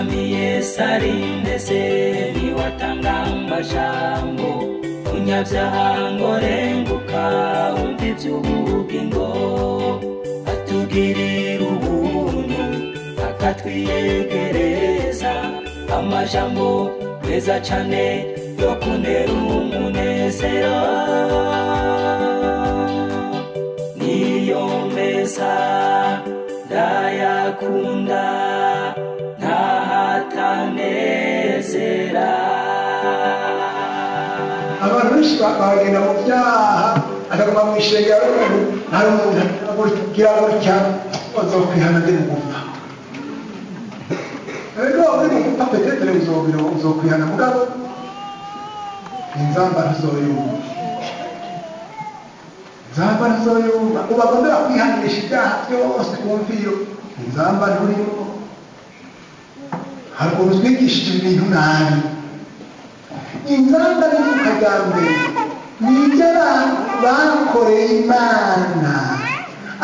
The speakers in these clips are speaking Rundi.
Umwami Yesu arindeze niwatanga amajambo unyabyaha ngo renguka wumva iby'ubugingo atugirira ubuntu akatwiyegereza amajambo meza cyane yo kuntera umunezero niyo meza ndayakunda ntahatanezera. Abantu benshi bagenda mu byaha akaguma mu ishengero hari umuntu agira gutya azokwihana ndi mu gupfa. Ego uri mu gupfa petetere uzokwihana mugabo inzamba ntuzoyumva. Inzamba ntuzoyumva. Ubagomera kwihanisha ibyaha byose ku mviro inzamba nturimo. Hari ukuntu twigishije ibintu nabi. Inzamba n'izuka rya mbere ni ibyo bakoreye Imana,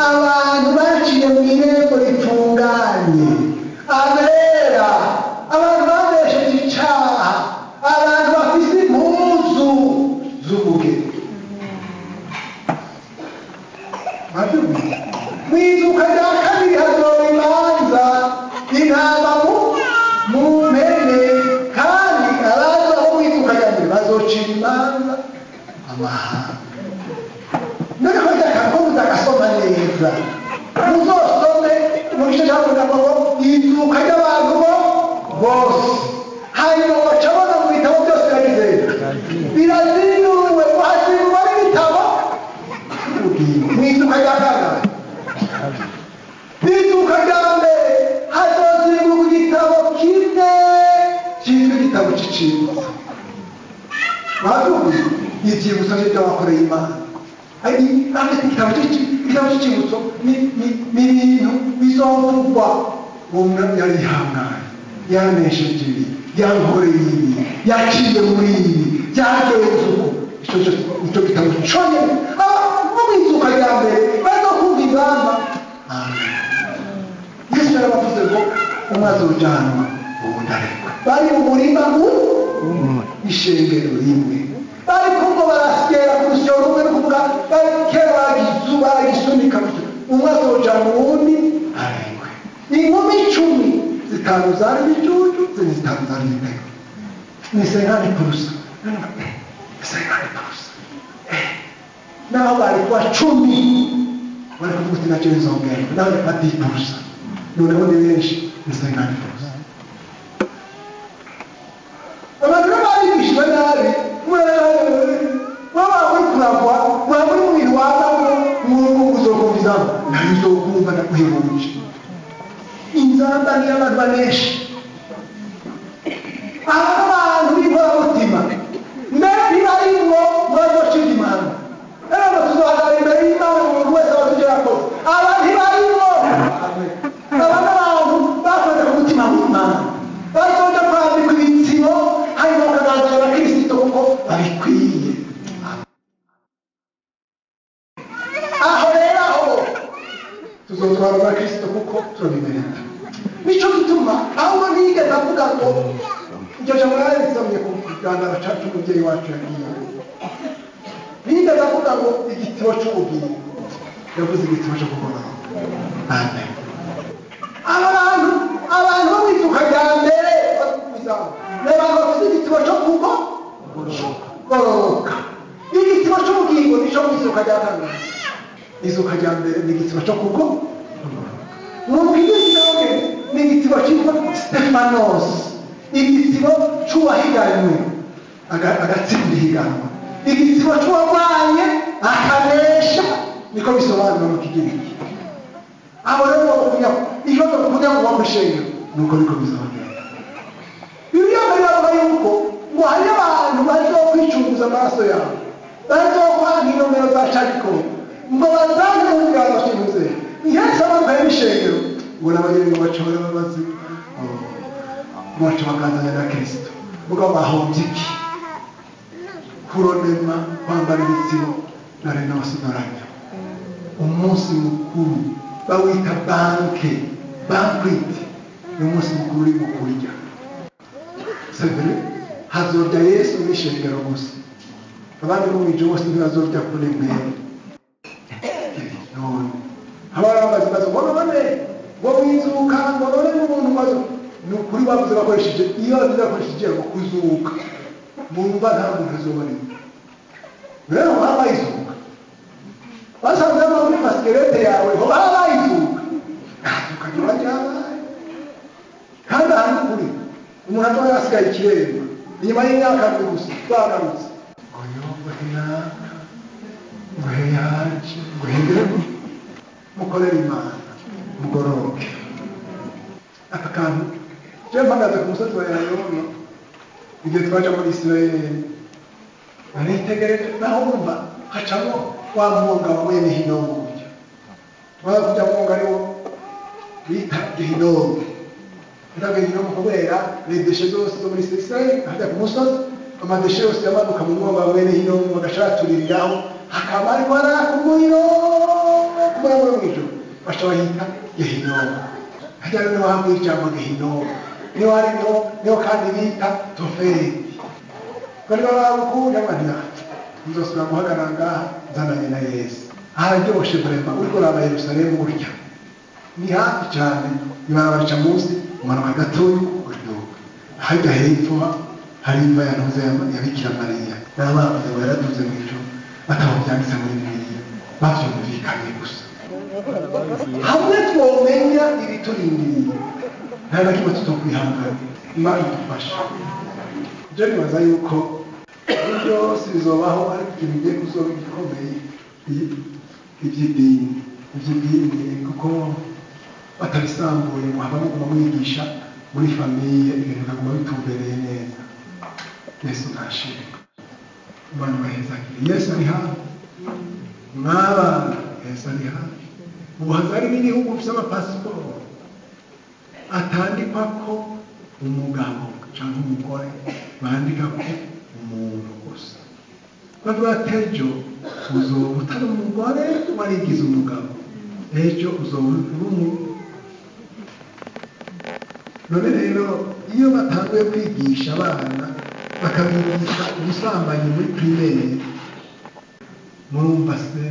abantu baciye mu irembo ritunganye, abera, abantu banesheje icyaha, abantu bafise impuzu z'ubugeni. Mu izuka rya kabiri hazoba imanza, intama mu mpene, kandi abaza bo mu izuka rya mbere bazocira imanza amahanga. None ko rya mudagasoma neza, muzosome mu gice cya ngo izuka ry'abantu bo bose, hanyuma baca babona mu bitabo byose biragize birazinuwe, hazinurwa n'ibitabo mu izuka rya kangahe? Mu izuka rya mbere hazozingurwa igitabo kimwe cyitwa igitabo cy'icibutso. Mwabyumvise? Ibyibutso by'ibyo bakoreye Imana. Igitabo cy'icibutso ni ibintu bizovugwa. Uwo yarihanganye, yanesheje ibi, yankoreye ibi, yaciye muri ibi, byagenze uko. Icyo gitabo cyonyine bo mu izuka rya mbere bazokumva ingamba. Yesu yarabavuze ngo umwe azojanwa uwundi arekwe. Bari mu murima ishengero rimwe, bari kumva barasyera ku rusyo rumwe, no kuvuga bari kera baragisunika gutyo, umwe azojanwa uwundi arekwe. Inkumi 10, 5 zari ibicucu, izindi 5 zari ibitego. Ni 50%. 50%. Naho bari kuba 10 bari kuvuga uti nacyo nzongera, naho ni 10%. Noneho ni benshi, ni 50%. Abantu rero barigishijwe nabi, waba uri kuragwa, waba uri mu bintu wazamo, mwungu uzokumva izamba, nayo uzokumva ndaguhebuje. Inzamba niyo abantu banesha. Aba bantu b'inkoramutima mbere ntibarimwo bazocibwa imanza. Rero tuzohagarara imbere y'Imana umuntu wese abazi ibyo yakoze. Aba ntibarimwo. Aba n'abantu bakoze ku mutima w'Imana, bazoja kwambikwa ibitsibo, hanyuma bakaganzanya abakirisito kuko babikwiye. Aho rero aho tuzotwara abakirisito kuko turabimerita. Nico gituma ahubwo ntiyigeze avuga ngo iryo jambo yararisomye ku kiganiro cacu umubyeyi wacu yagiye. Ntiyigeze avuga ngo igitibo c'ubugingo, yavuze igitibo co kugororoka. Amen. Abantu bo mu izuka rya mbere ni abantu bafite igitibo cyo kugororoka. Igitibo c'ubugingo nico mu izuka rya kabiri. Izuka rya mbere ni igitibo cyo kugororoka. Mu kigiriki ni igitibo cyitwa Stefanos, igitibo c'uwahiganywe agatsinda ihiganwa, igitibo c'uwarwanye akanesha, niko bisobanura mu kigiriki. Abo rero ikibazo kugira ngo bakwishengero nuko niko bizogenda. Bibiliya iravuga yuko ngo hari abantu bazokwicunguza amaraso yawe, bazokwanga inomero za carikoro ngo bazange mu biganza vy'intuze. Yesu abamuhaye n'ishengero ngo n'abageni baca barababazi baca bakazanya na Kristo. Mugabo bahombye iki? Kuronema, kwambara ibitsibo na renosi noranya. Umunsi mukuru bawita banke, banquet. Ni umunsi mukuru uri mu kurya. C'est vrai, hazorya Yesu n'ishengero gusa, abandi bo mw'ijuru bose ntibazorya kuri mwebwe. None abana bamaze ibibazo ngo none ngo mwizuka, ngo none n'umuntu maze ni ukuri bavuze bakoresheje, iyo bavuze bakoresheje ngo kuzuka, mumva nta muntu azoba arimo. Rero habaye izuka, basanze muri masquerette yawe ho habaye izuka, nta zuka ryoba ryabaye. Kandi ahantu kuri umuntu azoba yasigaye ikiremba inyuma y'imyaka gusa bagarutse ngo yomba hinaka ngo heyaje ngo hengere, mukorere Imana mugororoke. Aka kantu je mpagaze ku musozi wa Elayono igihe twaja muri Isirayeli, naritegereje naho wumva hacamo wa mwonga wa mwene Hinomu gutya. Waza kujya mwonga ariwo bita Gehinomu. Bita Gehinomu kubera les déchets zose zo muri Isirayeli hajya ku musozi, ama déchets yose yamanuka mu mwonga wa mwene Hinomu bagashaturiraho, hakaba ariko haraka umuriro kumurabura mw'ijoro, baca bahita Gehinomu. Hajya rero hamwe ijambo Gehinomu niho hari niho kandi bita Tofeti. Bari babukunda bana nzosubira guhagarara ngaha nzananye na Yesu. Hararyoshe vraiment, uriko uraba Yerusalemu gutya ni hafi cyane, ibarabara rica munsi umanuka gatoya ukaduga. Harya hepfo hari imva ya Ntuze ya Bikira Mariya, n'abavuze ngo yaraduze mu ijuru, batabo byanditse muri Bibiliya bavyumvikanye gusa. Hamwe twomenya ibiturindiriye nta na kimwe tutokwihangana. Imana idufashe. Je nibaza yuko byose bizobaho, ariko ikintu bigiye kuzoba gikomeye iby'idini, kuko batabisambuye muhaba muguma mwigisha muri famille, ibintu bikaguma bitumbereye neza. Yesu nashimwe, Imana ibahezagire. Yesu ari hafi mwabana, Yesu ari hafi. Ubu hari n'ibihugu bifite amapasiporo atandikwa ko umugabo cyangwa umugore, bandika ko umuntu gusa. Bavuga ati ejo uzoba utari umugore warigize umugabo, ejo uzoba uri umuntu. None rero iyo batanguye kwigisha abana bakabigisha ubusambanyi muri primaire, murumva se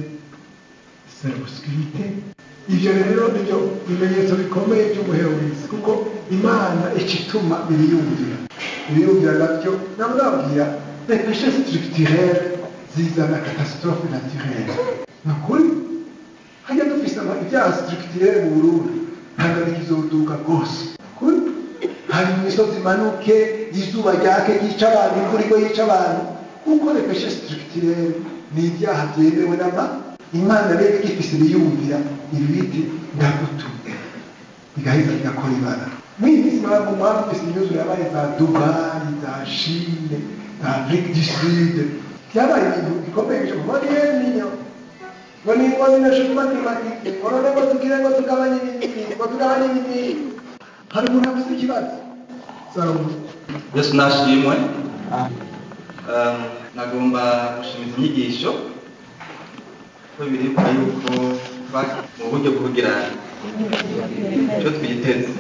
c'est l'obscurité. Ivyo rero nivyo bimenyetso bikomeye by'umuhero w'isi, kuko Imana icituma ibiyumvira. Ibiyumvira navyo namubabwira les péchés structurels zizana catastrophe naturelle. Ni ukuri hajya dufise ibyaha structurels mu Burundi, Tanganyika izoduka rwose. Kuri hari imisozi imanuke, izuba ryake ryica abantu, imvura igwa yica abantu, kuko les péchés structurels ni ibyaha byemewe n'ama Imana rero igifise ibiyumvira ibi biti ndagutumye, bigaheza bigakora ibara. Muri iyi minsi mwaba mwumvise imyuzure yabaye za Dubai, za Chine, za Afrique du Sud, byabaye ibintu bikomeye ngo ni ninyo ngo ni ngo ni changement climatique, ngo none ngo tugire ngo tugabanye ibi, ngo tugabanye ibi. Hari umuntu afite ikibazo? Salomo. Yesu nashimwe. Nagomba gushimiza inyigisho ko biribwa yuko mu buryo bwo kugira icyo twiteze,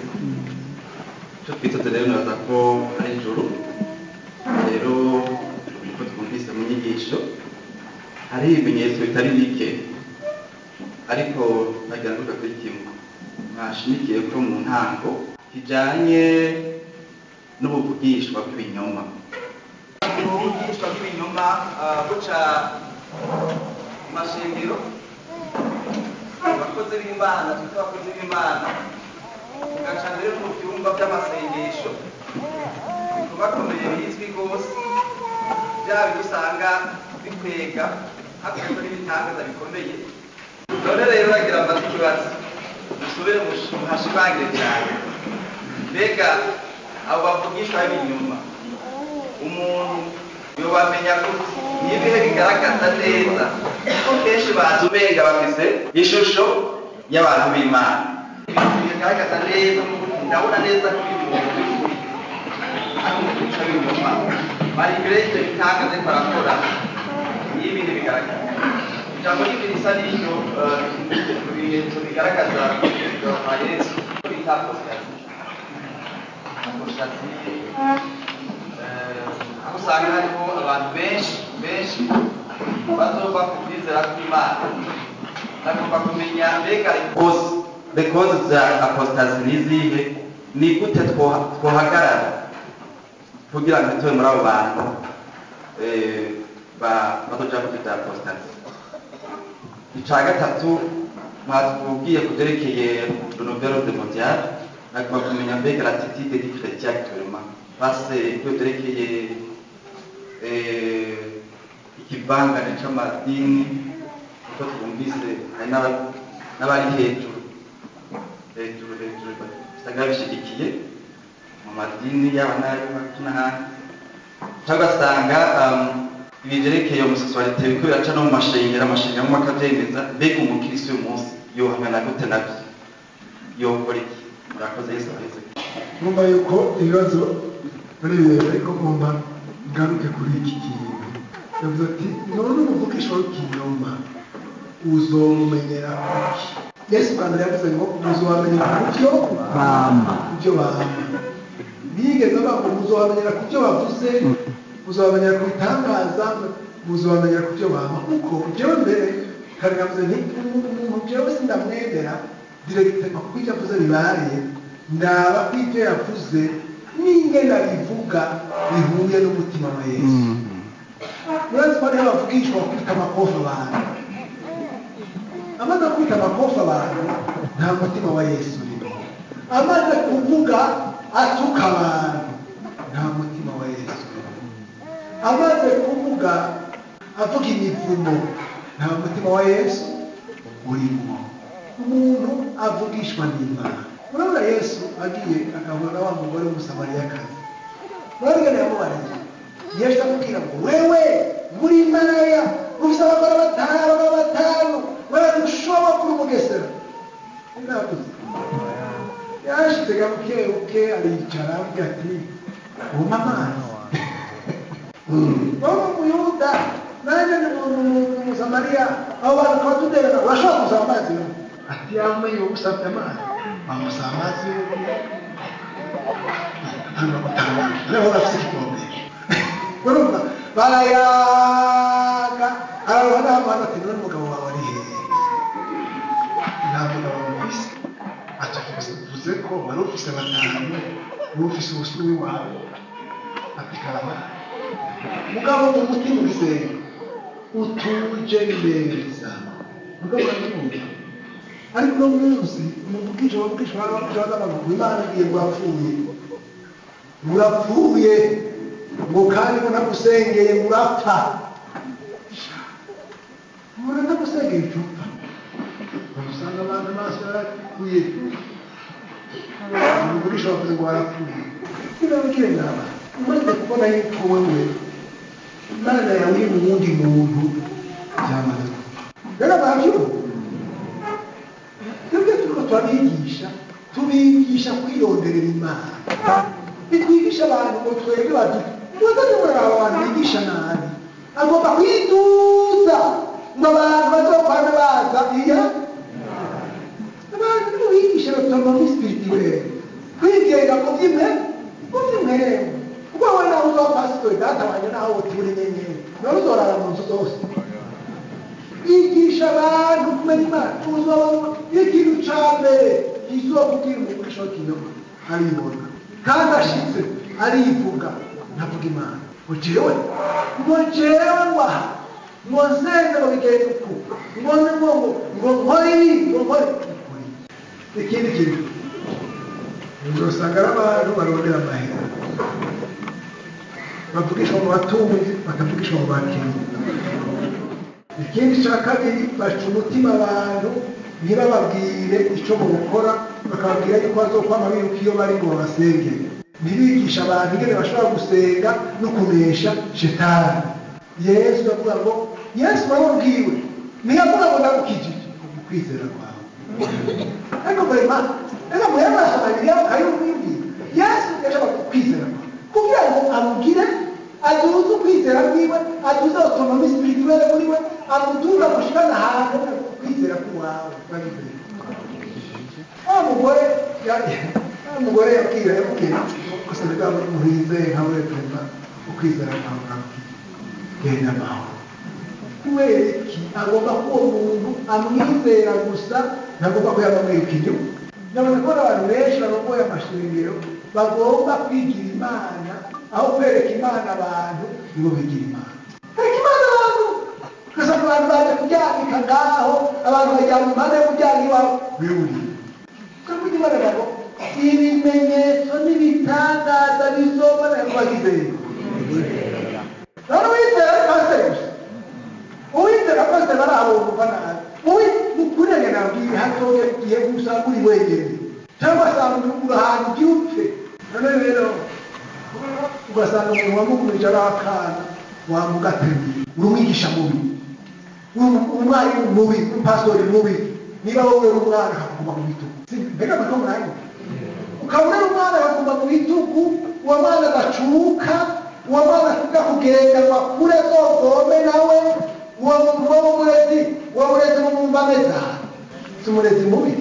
icyo twiteze rero nibaza ko ari ijuru. Rero uko twumvise mu nyigisho hari ibimenyetso bitari bike, ariko nagira ngo kuri kimwe mwashimikiye ko mu ntango kijanye n'ubuvugishwa bw'ibinyoma. Ubuvugishwa bw'ibinyoma buca mashengero, abakozi b'Imana twita abakozi b'Imana, ugaca rero mu byumba by'amasengesho bikomakomeye bizwi rwose, bya bindi usanga bikwega hakorwa n'ibitangaza bikomeye. None rero bagira mbaze ikibazo, musubire muhashimangire cyane. Mbega abo bavugishwa b'ibinyoma umuntu yobamenya gute? Ni ibihe bigaragaza neza ko kenshi bazi umenga bafise ishusho y'abantu b'Imana? Ibintu bigaragaza neza, ndabona neza ko uyu muntu w'ukuri ari umuvugisha w'ibinyoma, malgré ivyo bitangaza ariko arakora, ni ibintu bigaragara. Ijambo ry'ibintu risa n'iryo mu bimenyetso bigaragaza kwa Yesu bita apostasie. apostasie, aho usanga hariho abantu benshi benshi bazova ku kwizera kw'Imana. Nagomba kumenya mbega les causes za apostasie ni izihe, ni gute twohagarara kugira ngo ntitube muri abo bantu bazoja muri vya apostasie. Ica gatatu, mwatubwiye ku vyerekeye le nouvel ordre mondial. Nagomba kumenya mbega l'attitude du chrétien actuellement face ku vyerekeye ikivangane c'amadini, kuko twumvise hari n'abari hejuru hejuru hejuru usanga babishigikiye mu madini yaba n'ayo n'ahandi, cyangwa ugasanga ibi vyerekeye homosexualité biriko biraca no mu mashengero, amashengero amwe akavyemeza. Mbega umukristo uyu munsi yohangana gute navyo, yokora iki? Murakoze, Yesu aheze. Urumva yuko ibibazo muri birebire, ariko ngomba ngaruke kuri iki kintu. Yavuze ati: "None umuvugisha w'ikinyoma uzomumenyera kuki?" Yesu bwa mbere yavuze ngo muzobamenyera ku byo bama. Ku byo bama. Ntiyigeze avuga ngo muzobamenyera ku byo bavuze, muzobamenyera ku bitangaza, muzobamenyera ku byo bama. Kuko jewe mbere kare navuze nti umuntu jewe sindamwemera directement kuko ibyo avuze bibaye, ndaba ko ibyo yavuze n'ingene abivuga bihuye n'umutima wa Yesu. Murazi ko hariho abavugishwa bakubita amakofi abantu. Amaze kwita amakofi abantu, nta mutima wa Yesu urimo. Amaze kuvuga atuka abantu, nta mutima wa Yesu urimo. Amaze kuvuga avuga imivumo, nta mutima wa Yesu urimo. Umuntu avugishwa n'Imana. Murabona Yesu agiye agahura na wa mugore w'Umusamariyakazi, murabona yamubariye. Yesu amubwira ngo: "Wewe muri maraya, ufise abagore batanu, abagabo batanu, wewe ntushobora kuri umugesera." Navuze yashitse buke buke, aricara, avuga ati: "Umpa amazi? Wowe Umuyuda, nanjye ni Umusamariya, abo bantu tukaba tuderana, urashobora gusaba amazi?" Ati: "Yamenye ugusabye amazi." Bamusaba amazi y'ubundi, atangura gutanga, rero afise ikivomesho. Urumva barayaga, araroha n'amazi. Ati: "None umugabo wawe ari hehe?" "Nta mugabo mufise." Ati: "Uvuze ko wari ufise batanu, wari ufise ubusumi wawe." Ati: "Karabaye." Mugabo mu mutima ufise utuje neza, mugabo urabyumva. Ariko uno munsi umuvugisha bavugisha bavugisha bazavuga ngo Imana igiye, ngo urapfuye, urapfuye, ngo kandi ngo nagusengeye ngo urapfa. Umuntu atagusengeye icupfa, usanga abantu amaso yarapfuye. Umuvugisha bavuze ngo warapfuye. Sinababwire nama, umaze kubona yuko wewe Imana yawe iri mu wundi muntu, byamaze gupfa. Rero barabyumva. Twebwe turiko turabigisha, tubigisha kwironderera Imana. Bitwigisha abantu ngo twebwe badu muzaze muraraba abantu bigisha nabi, agomba kwiduza ngo abantu bazokwame baza. Iya, abantu nimubigishe l'autonomie spirituelle, kwigenga mu vy'imwe, kuko wowe nawe uzoba pasitori, data wanje, nawe utura inyenyeri, none uzorara mu nzu zose. Yigisha abantu kumenya Imana. Uzobona ikintu ca mbere kizokubwira umugisha w'ikinyoma, aribona kandi ashitse arivuga, ntavuga Imana, ngo jewe, ngo jewe, ngo aha, ngo nsenze, ngo bigende uku, ngo ngo ngo ngo nkore ibi, ngo nkore ikindi kintu. Uzosanga ari abantu barondera amahera, bavugishwa mu batunzi, bakavugishwa mu bakene. Ikindi cya kabiri, baca umutima abantu, ntibababwire icyo bokora, bakababwira yuko bazokwama biruka iyo bari ngo babasengere. Ntibigisha abantu ingene bashobora gusenga no kunesha shetani. Yesu avuga ngo, Yesu wababwiwe, ntiyavuga ngo ndagukijije mu kwizera kwawe. Ariko vraiment reka muyabasoma Bibiliya mukayumvira. Yesu yashaka kwizera kwawe kugira ngo amugire aduze ukwizera kwiwe, aduze autonomie spirituelle muri we, amuduza gushikana ahantu kwizera k'uwawe. Wa mugore yabwira yamubwira Gusa nibwo muhize nka we prema ukwizera kwawe urakwiye genda amahoro. Kubera iki? Agomba ko uwo muntu amwizera gusa, ntagomba ko yaba amwiruka inyuma. Nabona ko abantu benshi barongoye amashengero bagomba kwigira Imana, aho kwereka Imana abantu nibo bigira Imana. Kwereka Imana abantu, ugasanga abantu baje kuryamika ngaho, abantu bajyana impande yo kuryama iwawe wihuriye. Ukavuga Imana ngo ibimenyetso n'ibitangaza bizoboneka ku bagizeye. None uwizera ari pasiteri gusa, uwizera pasiteri barahabumva nabi. Ukurenge nabwiye hazogera igihe usanga uri wenyine, cyangwa asanga uri ahantu ugiye upfe. None rero ugasanga umuntu wamugumije ari akana wamugatemye, uri umwigisha mubi, umwarimu mubi, umupasitori mubi. Niba wowe uri umwana akakuguma mu bitugu, mbega muriko muranyumva? Ukaba uri umwana akakuguma mu bitugu, uwo mwana agacuka, uwo mwana akuga kugenda ngo akure azovome nawe. Uwo muntu w'umurezi, uwo murezi mumwumva ameze, si umurezi mubi.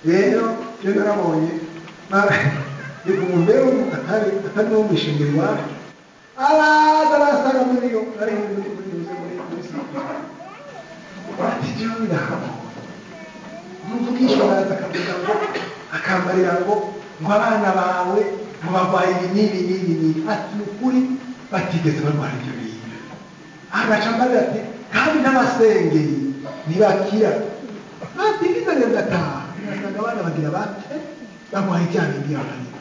Rero iyo narabonye ni ku muntu rero atari n'uwo mwishengero iwacu, araza arasanga muri yo ari muri muri muri muri siporo. Ati jewe ndahabonye umuvugishwa araza akavuga ngo akambarira ngo abana bawe ngo barwaye ibi n'ibi n'ibi n'ibi, ati ni ukuri batigeze barwara ibyo bintu. Agaca ambarira ati kandi n'abasengeye ntibakira, batigeze ngataha ngasanga abana bagira bate barwaye bya bindi yabanira.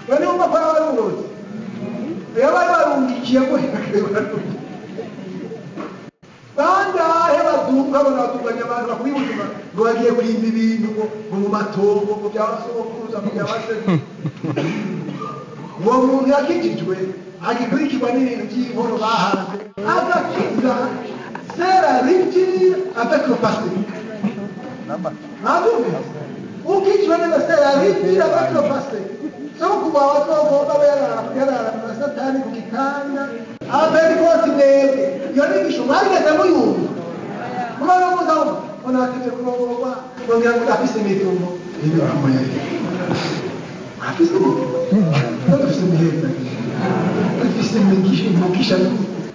Bane bumva ko ari uburozi, iyo bari barungikiye ngo bangahe baduka banatuganya abantu bakwibuka ngo bagiye kwimba ibintu ngo mu matongo ngo byabasogokuruza ngo byabasekuruza. Uwo muntu yakijijwe agikurikirwa n'ibintu by'inkono bahanze, agakiza c'est la rupture avec le passé. Mwumvise? Ukijijwe neza c'est la rupture avec le passé. Sogokuru wawe azogomba abe yarara na Satani ku gitanda, abapentekosti mwebwe iyo nyigisho mwageze muyumva, mubona muza ngo natevye kurongorwa ngo ngira ngo ndafise imivumo. Imivumo yari afise imivumo, dufise imiheza, dufise imigisha, umugisha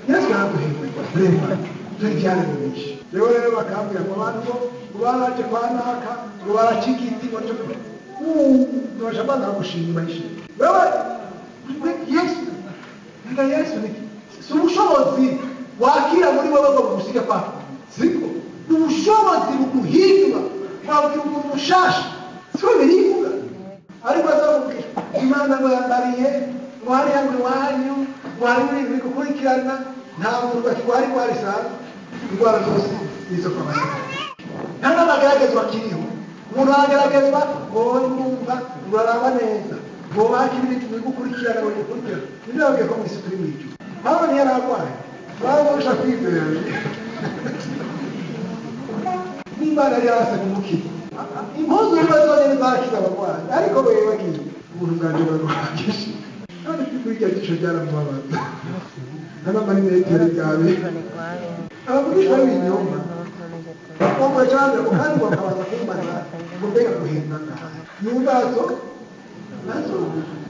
Yesu yaraduhebwe vraiment turi byaremwishe. Rero rero bakambwira ngo abantu ngo baraje kwa naka ngo baraca igiti ngo nico ndoja bana gushima ishe. Wewe Yesu nda Yesu ni si ubushobozi wakira muri wewe ngo bugusige kwa siko, ni ubushobozi buguhindura bwabwira umuntu mushasha, siko birivuga. Ariko azamubwira Imana ngo yambariye ngo hariya ngo iwanyu ngo hari ibintu bigukurikirana, nta muntu bakirwara indwara isanzwe, indwara zose nizo kwa basanga, nta n'amageragezwa akiriho. Umuntu arageragezwa ngo wowe ndumva uraraba neza ngo bakire ibintu bigukurikirana ngo bigukurikirana. Nibyo babwiye ko mu isi turi mu ijuru. Pawulo ntiyari arwaye, baramurusha kwizera n'Imana yari yarase kumukiza. Impuzu ziba zonyine zarakiza abarwayi, ariko wewe bagiye ubuntu bwanjye buraguhagije. Kandi kuri iryo jisho ryaramubabaza, nta n'amarinete yari bwabe. Abavugishwa b'ibinyoma bamwe cyane kandi bakabaza kumbaza ngo mbega guhimba ngaha yumbazo nazo,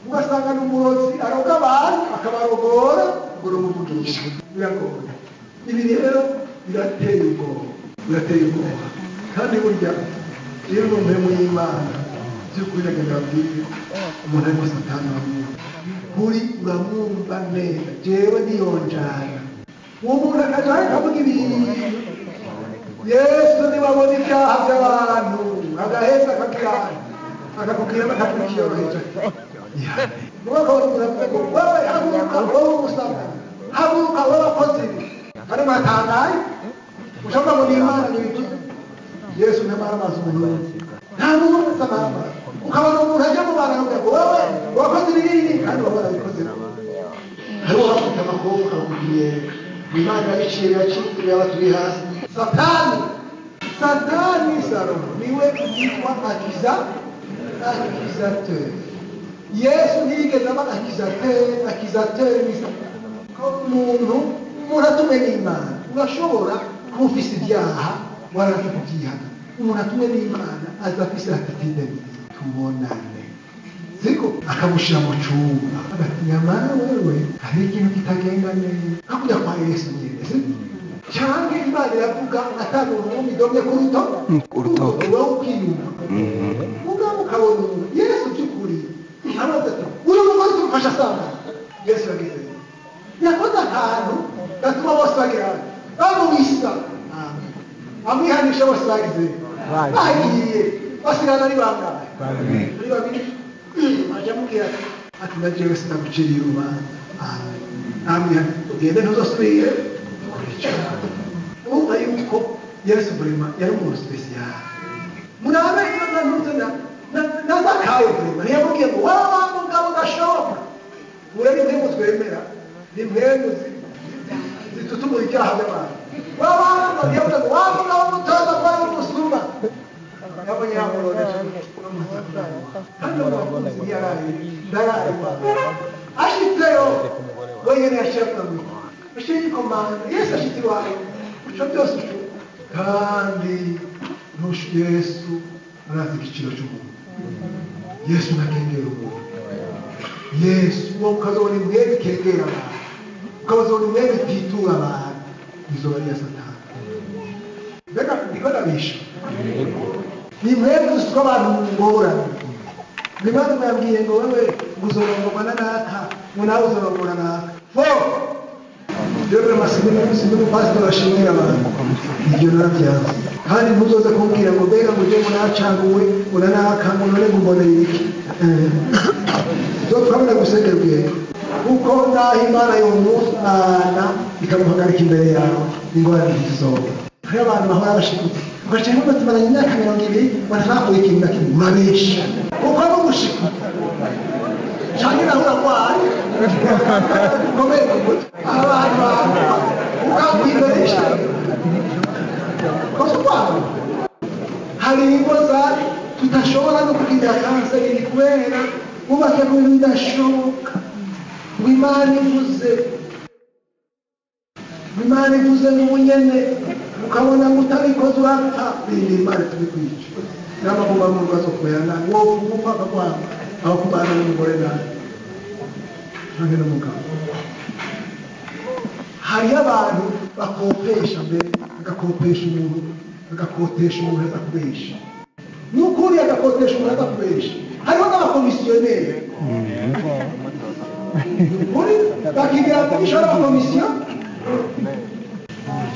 ugasanga n'umurozi aroga abantu akabarogora ngo urumuvugisha. Biragoye ibi rero, birateye ubwoba, birateye ubwoba. Kandi burya iyo uri mu y'Imana by'ukuri agenda abwire umuntu arimo Satani uramwumva, kuri uramwumva neza. Jewe niyonjana uwo muntu akaja akavuga ibintu. Yesu niwe abona ibyaha by'abantu agaheza akakirana akakubwira bakakukiyoroheje. Wewe haguruka, wowe umusanga haguruka, wowe wakoze ibi. Kandi muratangaye ushobora ngo ni Imana n'ibiki. Yesu ntamara amazi umuntu, nta muntu wese amara. Ukabona umuntu ajya mu bantu akavuga ngo wowe wakoze ibi n'ibi, kandi wowe warabikoze. Hariho abafite amakobwa bakakubwira Imana yabiciye biracika yaba turi hasi. Satani, Satani Salomo niwe yitwa accusateur. Yesu ntiyigeze aba accusateur, accusateur ni Satani. Ko umuntu atumwe n'Imana urashobora kuba ufise ibyaha waranze kubyihana, Umuntu atumwe n'Imana aza afise attitude nziza, tubonane, siko akamushira mu cumba, agati nyamara wewe hari ikintu kitagenda neza, hakujya kwa Yesu nyene, siko canke Imana iravuga atari umuntu idomye ku rutoki, wowe ukiyumva mugabo ukabona umuntu Yesu by'ukuri aravuga ati uyu mugore tumufasha asambana. Yesu yagize yakoze akantu gatuma bose bagira bamubisa, amwihanisha bose bagize bagiye basigana ari bangahe? Ari babiri. Aja amubwira ati na jewe sinaguciriye urubanza, amen, ugende ntuzosubire gukora icaha. Urumva yuko Yesu vraiment yari umuntu spécial. Murabe ntuze na Zakayo vraiment ntiyamubwiye ngo wa mugabo gashoboka, urebe impwemu twemera ni impwemu zitutumura ibyaha by'abantu. Wa bantu ntiyavuze ngo wa mugabo mutoza ko ari umusuma, yabonye yamurora kandi umukunzi ntiyaraye ndaraye ashitseyo wenyine yashiravuga ngo ushiye ikomanda Yesu ashitse iwawe uco byose uco. Kandi Yesu arazi igiciro cy'umuntu, Yesu ntakengera umuntu. Yesu wowe ukazobona imwemu ikengera abantu, ukazobona imwemu ititura abantu, izoba ari iya Satani. Mbega ndiko ndabisha ni mwebwe dusuka abantu mu ngorane. Imana yambwiye ngo wewe uzorongorwa na naka, ngo nawe uzorongora naka. Fo rero masinde umupasitori ashingira abantu, ibyo narabyanze. Kandi ntuzoze kumbwira ngo mbega ngo uje ngo nacaguwe ngo na naka ngo none ngo mboneye iki. Turabona gusengera ubwenge, kuko naho Imana yomwana ikamuhagarika imbere yawe, ingorane ntizizoba. Hariho abantu bahora bashikutse ugaca nko tumaranye imyaka 20 batavuye ikintu na kimwe, urabesha kuko ari umushiku canke naho uragwaye ukomeye ku mutwe abantu ukakwiberesha kosa urwaye. Hari ingo tutashobora no kugira kanseri kubera bubake ku bintu bidashoboka. Ngo Imana ivuze, ngo Imana ivuze n'ubunyene, ukabona ngo utabikoze urapfa. Bindi Imana tubikwica n'amagumba mu bibazo kubera nabi wowe upfa akakwanga aho kubana n'umugore nabi canke n'umugabo. Hariho abantu bakopesha mbere, agakopesha umuntu, agakotesha umuntu aza kubesha, n'ukuri agakotesha umuntu aza kubesha. Hariho n'abakomisiyoneri ukuri bakigira kugisha n'abakomisiyo.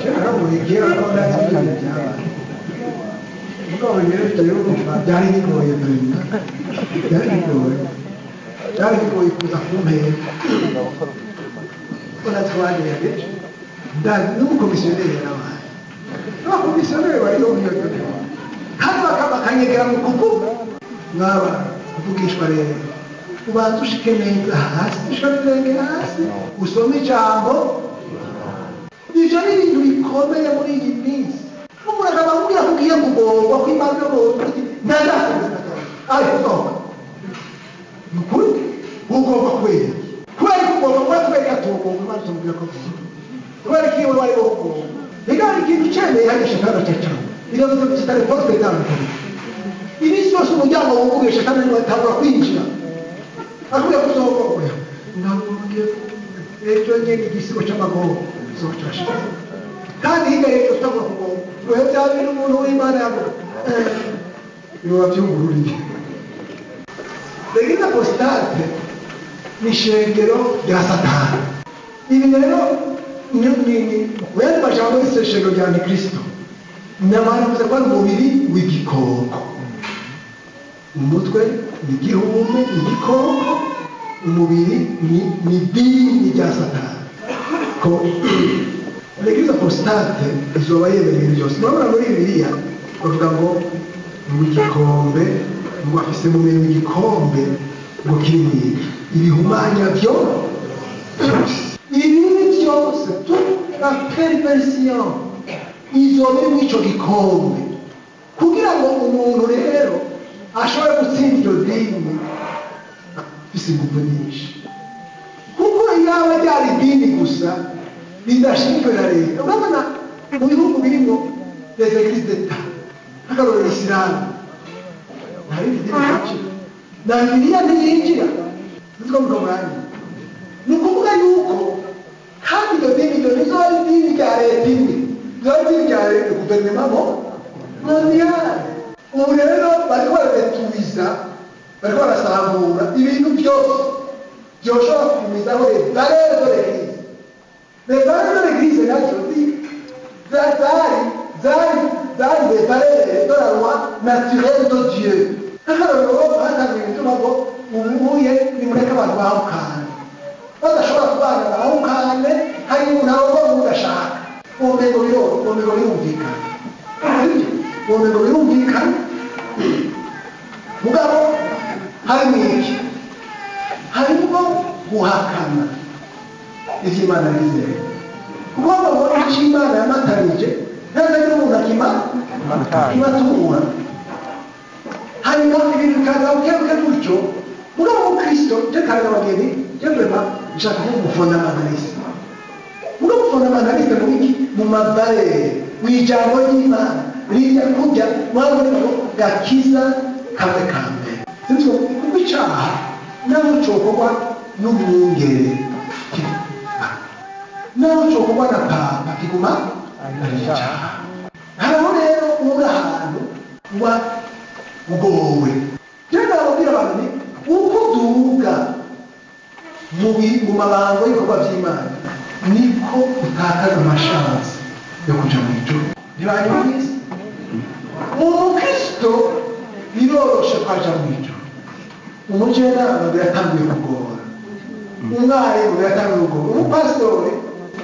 Kera ko ndazi ibintu byabaye, mugabo rero urumva byari bigoye vraiment, byari bigoye, byari bigoye kuza kumpera kuko natwe twagerageje. Ndazi n'umukomisiyoneri yarabaye, n'abakomisiyoneri bariho muri iyo gihugu kandi bakanyegera mu kuvuga. Mwaba kuvugishwa rero ubanza ushike neza hasi, ushike ibirenge hasi, usome ijambo. Ivyo ni ibintu bikomeye muri iyi minsi. Umuntu akaba akubwira ko ugiye kugorwa, ko Imana igorwa, ntazasubiza ariko sohoka. Ni ukuri ugomba kubera kubera ko ugomba kuba kubera ko atugomba Imana itumubwira ko agomba kubera ko iyo wari wowe ugomba. Reka hari ikintu ucemeye hariya Shetani acacamo iravuze ngo kitari poste itandukanye. Iminsi yose umuryango wuguruye Shetani niwe atangura kwinjira, akubwira ko uzogowe ntabwo ugiye ejo nyene igisibo c'amagorwa uzoca. Kandi hirya y'ejo utangura kugorwa ngo bya bintu umuntu w'Imana yavuga biba byungururiye. L'église apostate ni ishengero rya Satani. Ibi rero ni mu majambo y'ishengero rya Antikristo, nyamara yavuze ko ari umubiri w'igikoko, umutwe ni igihume igikoko, umubiri ni idini rya Satani. Ko l'église apostate izoba yemera ibintu byose. Murabona muri Bibiliya bavuga ngo igikombe, ngo afise mu minwe igikombe ngo kirimo ibihumanya byo byose, ibibi byose, toute la perversion izoba iri muri ico gikombe. Kugira ngo umuntu rero ashobore gutsinda iryo dini afise inguvu nyinshi, kuko iyaba ryari idini gusa ridashinzwe na leta. Urabona mu bihugu birimo les églises d'État Nk'akarorero Isilamu nta rindi dini ryinjira, na Bibiliya ntiyinjira. Nzi ko muranyuma. Ni ukuvuga yuko kandi iryo dini, iryo nizo ari idini rya leta imwe, riba ari idini rya leta, guverinoma mo mondiale. Ubu rero bariko baradeturiza, bariko barasambura ibintu byose byoshobora kugumizaho les valeurs de l'Église. Les valeurs de l'Église nazo zari les valeurs de la loi naturelle de Dieu. Nk'akarorero, hatangiye ibituma ngo ubuye nimureke abantu bahukane, badashobora kubana bahukane, hari umuntu arongora uwundi ashaka. Uwo ntego birumvikana, sibyo? Uwo ntego birumvikana, mugabo harimo iki? Harimo guhakana ivyo Imana yizeye, kuko ngo icyo Imana yamatanije ntazagira umuntu akimatura. Hanyuma ibintu bikaza bukebuke gutyo. Mugabo umukristo, je karaga abageni, je vraiment nshaka kuba umufondamentaliste. Mugabo umufondamentaliste mu iki? Mu mavalere, mu ijambo ry'Imana rijya kujya mwabona ngo gakiza kamwe ka mbere. Sinzi ko kuko icaha naho cokorwa n'umwungere, naho cokorwa na papa, kiguma ari icaha. Hariho rero uri ahantu uba ugowe. Je nababwira abantu ni uko uduga mu mabango y'ibikorwa by'Imana, niko utakaza amashansi yo kuja mu ijuru. Ntibanyumvise? Umukristo biroroshe ko aja mu ijuru. Umujenama biratanguye kugora, umwarimu biratanguye kugora, umupasitori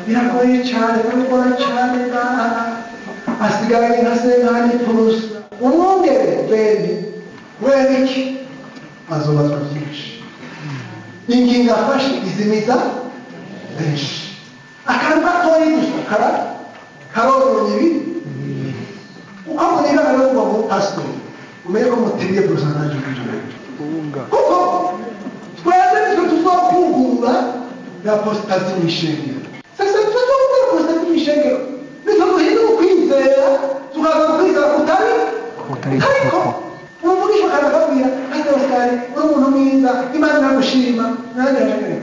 biragoye cyane, barabikora cyane ngaha asigaranye nka senkani purusa. Umwungere bendi kubera iki? Azobazwa byinshi. Ingingo afashe izimiza benshi. Akantu gatoyi gusa karononye ibi. Uko muniga rero kuva mu pasitori, umenye ko muteriye porosantaje kw'ijana, kuko twese nitwe tuzokugurura la apostasie mw'ishengero. Sasa tuzokugurura apostasie mw'ishengero, nitwe duhindura ukwizera, tukaza kwizera kutari ariko umuvugishwa akababwira ati: "Oscar, uri umuntu mwiza, Imana iragushima." Nanjye nanjye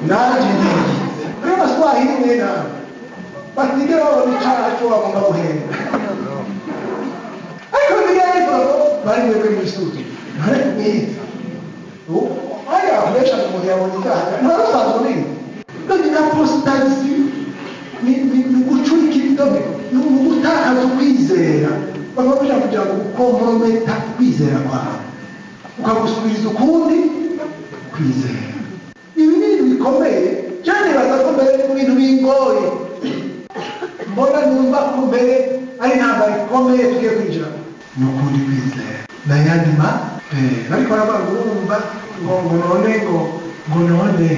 ndagize rero Baswahili mwe nawe batigera babona icaha co bagomba guhemba, ariko Bibiliya ivuga ngo bari mwebwe mwisuzume mwiza hariya bakoresha ngo umuntu yabonye icyaha ntiwari usanzwe ubizi. None apostasie ni gucurika ibidome, ni ugutakaza ukwizera. Bakaba bashaka kugira ngo ukomprometa kwizera kwawe, ukagusubiriza ukundi kwizera. Ibi ni ibintu bikomeye cyane. Nibaza ko mbere mu bintu bingoye mbona, numva ko mbere ari intambara ikomeye tugiye kwinjira, ni ukundi kwizera n'ayandi ma bariko baravuga ngo urumva ngo none ngo none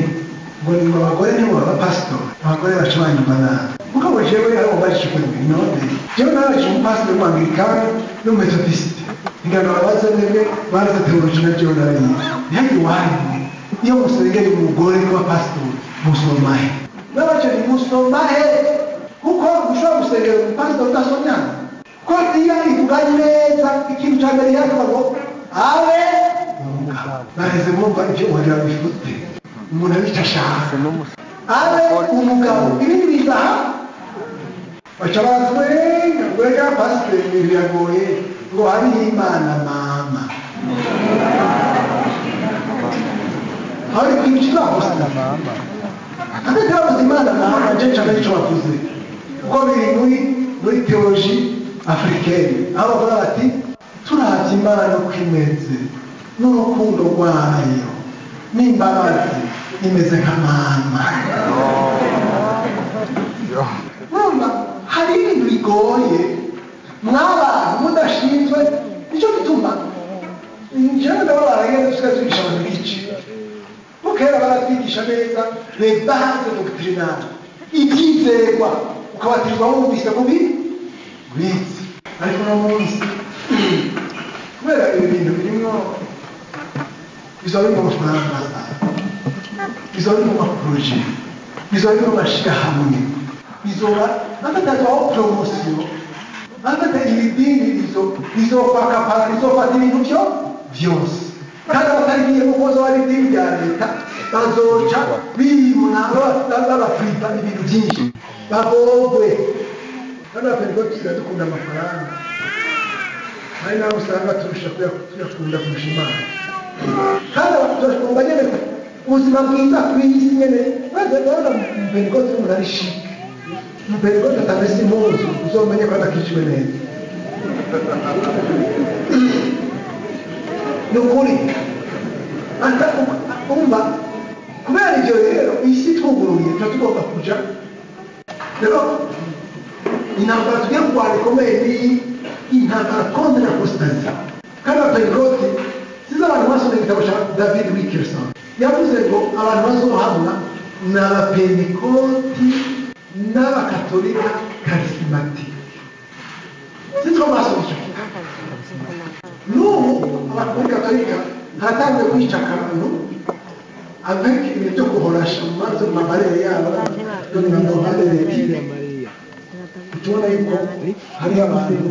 ngo abagore nibo baba pasitori, abagore baca banyumva nabi. Mugabo jewe hariho mbajije ukuri, none jewe narabajije umupasitori w'umwangilikani n'umumetodisite, ingano babaza mwebwe barize théologie na jewe narayize, ntihagire iwanyu iyo musengera umugore kuba pasitori musomahe? N'abace musomahe, kuko ushobora gusengera umupasitori udasomye hano, ko iyo ivuga neza ikintu cya mbere yavuga ngo abe umugabo. Baheze bumva ibyo wagira bifute umuntu abica ashaka abe umugabo, ibindi biza aha. Baca baratwenga ngo reka pasiteri, ibintu biragoye, ngo hariho Imana mama, hari ikintu kizagusa hagati bavuze Imana mama. Je ncamenya ico bavuze, kuko biri muri théologie africaine, aho bavuga bati turavye Imana uko imeze n'urukundo rwayo n'imbabazi, imeze nka mama. Urumva hari ibintu bigoye mw'abantu mudashinzwe. Nicyo gituma njyewe ndababara iyo dusigaye twigisha abantu igice, kuko kera baratwigisha neza les bases doctrinales, ibyizerwa, ukabatizwa wumvise mubi bizi. Ariko uno munsi kubera ibi bintu birimwo, bizoba biri mu mafaranga, bizoba biri mu maprojets, bizoba biri mu mashirahamwe, bizoba bafatazaho promotion. Afite iri dini rizokwakapara, rizofata ibintu byo byose, kandi abatarigiye kuko zoba ari idini rya leta bazoca bimuna babafripa ibintu byinshi bagogwe. Kandi abapentekote tusigaye dukunda amafaranga, hari n'aho usanga turusha kuyakunda kurusha Imana. Kandi tugomba nyene ubuzima bwiza ku isi nyene. Maze ndabona umupentekote umuntu ari chic, umupentekote atamesa impuzu, uzomenye ko adakijwe neza. Ni ukuri umva, kubera ivyo rero isi twuguruye tuba tugomba kuja. Rero intambara tugiye kurwana ikomeye ni intambara contre l'apostasie. Kandi abapentekote, sinzi abantu basomye igitabo ca David Wilkerson, yavuze ngo abantu bazohamwa ni abapentekoti n'abakatolika charismatique. Sinzi ko basomye ico gitabo. N'ubu abantu muri katolika haratangiye kwica akantu avec ibintu byo guhorasha mu mazi mu mabarere yabo no mu mabarere, tubona yuko hariho abantu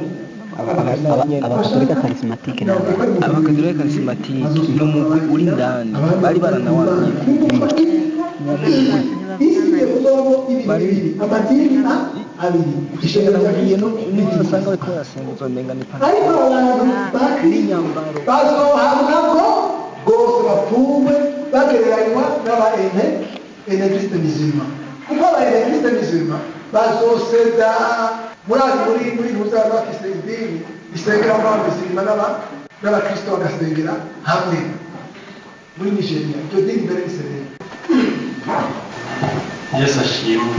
Abakatolika charismatique ni Abakatolika charismatique ni umugwi uri indani bari baranawanye. Isi igiye kuzobamo ibintu bibiri, amadini abiri, ishengero rya Nabwiye Kristo n'umuntu usanga bariko barasenga uzomenga ni Ariko abantu ba Kristo bazohabwa ko bose bapfungwe bagereranywa n'aba ene enegriste musulman, kuko aba enegriste musulman bazoseda murazi muri ntuzaba bafise idini risengeramo abamusulman n'abakristo bagasengera hamwe muri Nigeria. Iryo dini mbere risenera. Yesu ashimwe.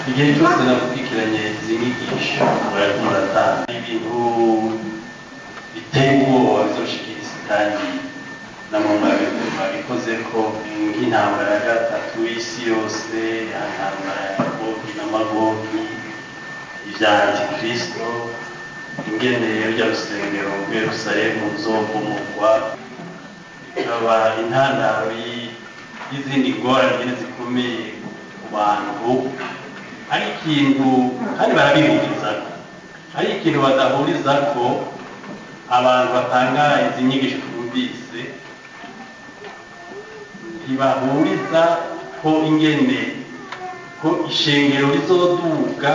Igihe cyose nakurikiranye izi nyigisho murariko muratanga, ibintu biteye ubwoba bizoshikira isi, kandi namwe mwabikoze ko nk'intambara ya gatatu y'isi yose, ya ntambara ya Gogi na Magogi, ibya Antikristo, ingene rurya rusengero rw'i Yerusalemu ruzobomorwa, bikaba intandaro y'izindi ngorane nyene zikomeye ku bantu. Hari ikintu kandi barabihurizako, hari ikintu badahurizako abantu batanga izi nyigisho twumvise, ntibahuriza ko ingene ko ishengero rizoduga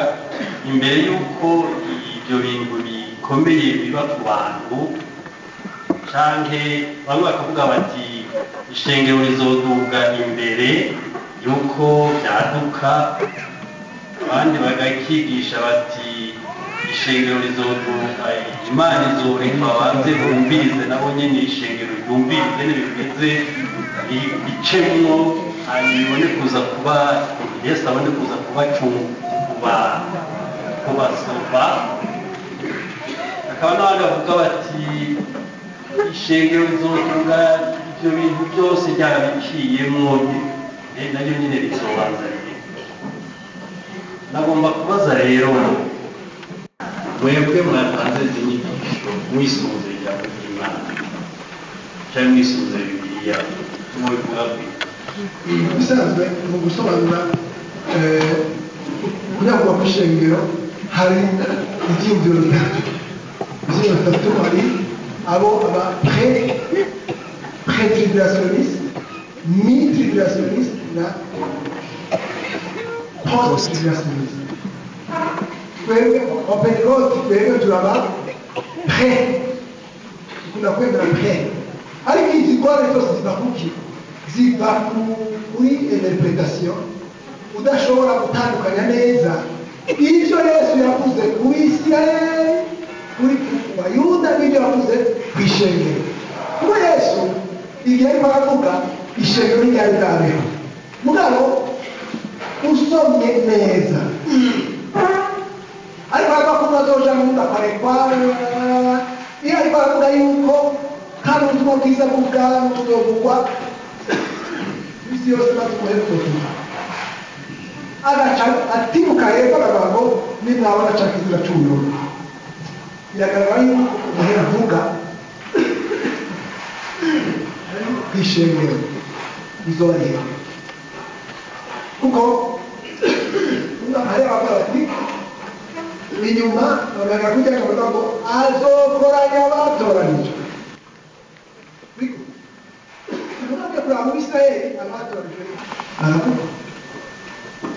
imbere y'uko ibyo bintu bikomeye biba ku bantu, canke bamwe bakavuga bati ishengero rizoduga imbere y'uko byaduka, abandi bagakigisha bati ishengero rizoduga, Imana izoreka babanze bumvirize nabo nyene ishengero ryumvirize n'ibimeze bicemwo, hanyuma ibone kuza kuba Yesu abone kuza kubasova. Hakaba n'abandi bavuga bati ishengero rizoduga ivyo bintu byose ryarabiciyemwo, naryo nyene rizobanza riri. Nagomba kubaza rero mwebwe mwatanze izi nyigisho mwisunze ijambo ry'Imana canke mwisunze Bibiliya, mubivuga gute? Bisanzwe mu gusobanura kunyagwa kw'ishengero hari ivyiyumviro bitatu. Ivyiyumviro bitatu, hari abo aba pré-tribulationniste, mi-tribulationniste na post-tribulationniste. Twebwe abapentekote twebwe turaba pré, dukunda kwemera pré, ariko izi ngorane zose ziva kuki? Ziva kuri interpretation udashobora gutandukanya neza ibyo Yesu yavuze ku Isirayeli, kuri Bayuda, n'ibyo yavuze ku ishengero. Kuko Yesu igihe ariko aravuga ishengero ntiryari bwabeho, mugabo usomye neza ariko aravuga ko mwazoja mugakorekwa, iyo ariko aravuga yuko kandi ubutumwa bwiza bw'ubwami buzovugwa isi yose maze umuhe buzotuka, agaca atibuka hepfo akavuga ngo nimwabona ca kizira c'ubururu. Biragaragara yuko umuhera avuga kw'ishengero rizoba rihera, kuko hari abavuga bati Inyuma baganga kujya kavuga ngo azokoranya abatoranijwe. Ntabwo kuraba mu Isirayeli abatoranijwe baravugwa,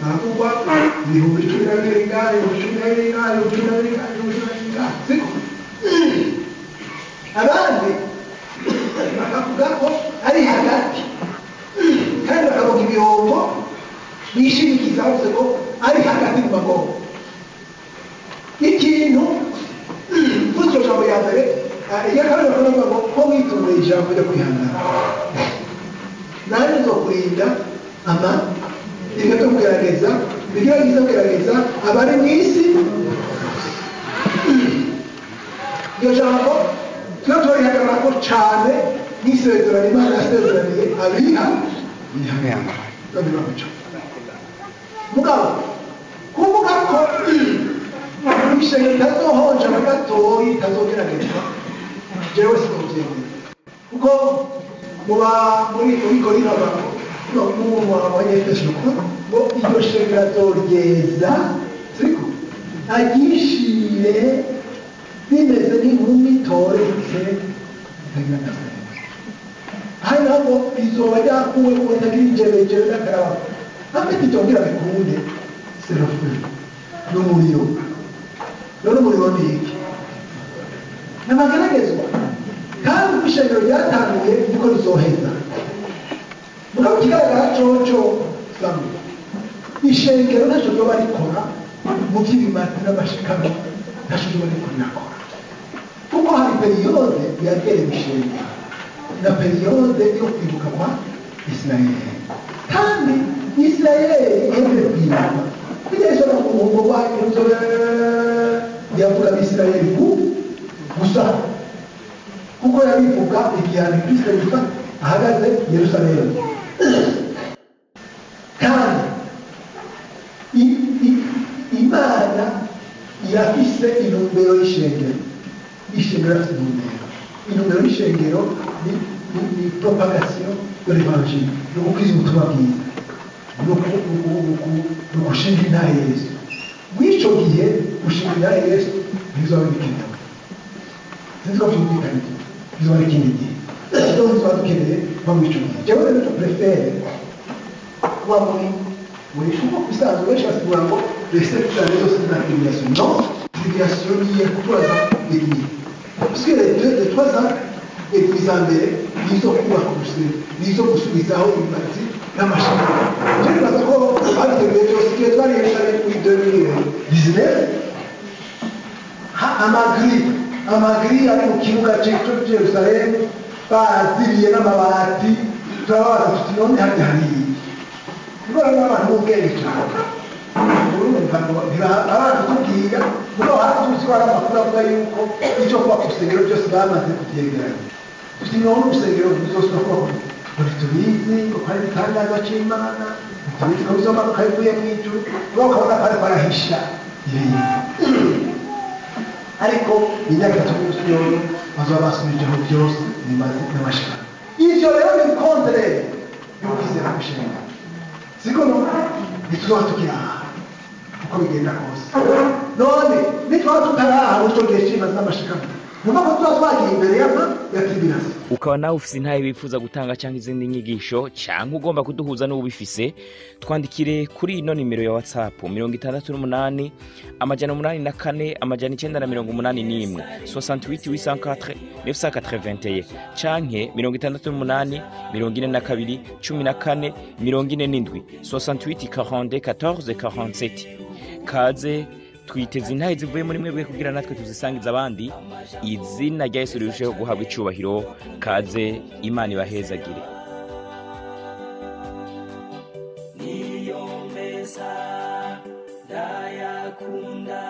baravugwa 12,000 ngaha, 12,000 ngaha, 12,000 ngaha, 12,000 ngaha, siko? Abandi bakavuga ko ari hagati, kandi bakavuga ibihombo bishimikiza bavuze ko ari hagati mu magongo. Ikintu kuri iryo jambo ya mbere, iya kabiri bakavuga ngo ko witondeye ijambo ryo kwihangana, nanjye nzokurinda ama ibihe byo kugerageza, ibigerageza kugerageza abari mu isi. Iryo jambo tuba turihagarara ko cyane nk'isezerano Imana yasezeraniye abiha bihangana. Mugabo kuvuga ko ishengero ritazohonja na gatoyi, ritazogeragezwa, jewe sinovyemera, kuko muba muri Korinto no mu Banyefeso ngo iryo shengero azoryeza, siko aryishire bimeze nk'inkumi itoretse itagira agasenge. Hari naho ngo izoba ryakuwe ko itagira injebejebe n'akarabo, afite itongera bikunde serofe n'umuriro. None umuriro ni iki? Ni amageragezwa, kandi uko ishengero ryatanguye niko rizoheza. Mugabo ikigaragara coco samwe ishengero ntacyo ryoba rikora mu by'ibimazi n'amashikano, ntacyo ryoba riko rirakora, kuko hari periyode yagerewe ishengero na periyode yo kwibuka kwa Isirayeli, kandi Isirayeli ihejeje kwibuka kugeza no ku muhungu wayo yavuga Abisirayeli gusa, kuko yabivuga igihe Antikristo yitwa ahagaze i Yerusalemu. Kandi Imana irafise intumbero y'ishengero, ishengero irafise intumbero. Intumbero y'ishengero ni propagation de l'évangile, ni ugukwiza ubutumwa bwiza, ni ugushinga intahe Yesu. Mw'ico gihe gushinga intahe Yesu ntibizoba bikenewe, sinzi ko vyumvikana, bizoba ari ikindi gihe. Donc tuba dukeneye kuba mw'ico gihe. Jewe rero je préfère kuba muri kuko bisanzwe benshi basigura ngo les sept années zose ni la tribulation. Non, tribulation ni iya 3 ans et demi, parce que les 3 ans et demi za mbere nizo kubaka urusengero, nizo gusubizaho ibimazi n'amashanyarazi. Je nibaza ko babiteguye byose. Igihe twari Yerusalemu muri 2019, amagri ari mu kibuga cy'i Yerusalemu baziriye n'amabati, turababaza tuti none harya hari iki? Kubera n'abantu b'ubwenge cyane, urumva ngo ntibabanje kutubwira, mugabo hari tuzi ko hari amakuru avuga yuko icyo kubaka urusengero byose bamaze kubyegeranya. Tuti none urusengero ruzosubira kubakwa? Ngo ntitubizi, ngo ko ari igitangaza c'Imana, ntitubizi ko bizomanuka bivuye mw'ijuru. Mugabo ukabona ko ariko arahisha ibintu, ariko imyaka 3 n'inusu yoyo bazoba basubijeho byose bimaze n'amashikano. Ivyo rero ni contraire y'ukwizera kw'ishengero, siko? No ntituzoba tukiri aha uko bigenda kose. None nitwaba tutaraha muri ico gihe c'imazi n'amashikano, numva ko tuba twagiye imbere y'ama ya tribulation. Ukaba nawe ufise intahe wifuza gutanga cyangwa izindi nyigisho, cyangwa ugomba kuduhuza n'uwubifise, twandikire kuri ino nimero ya WhatsApp: 68 804 981, 68 804 981, canke 68 42 14 47, 68 42 14 47. Kaze, twiteze intahe zivuye muri mwebwe kugira natwe tuzisangiza abandi, izina rya Yesu rirusheho guhabwa icubahiro. Kaze, Imana ibahezagire. Niyo meza ndayakunda.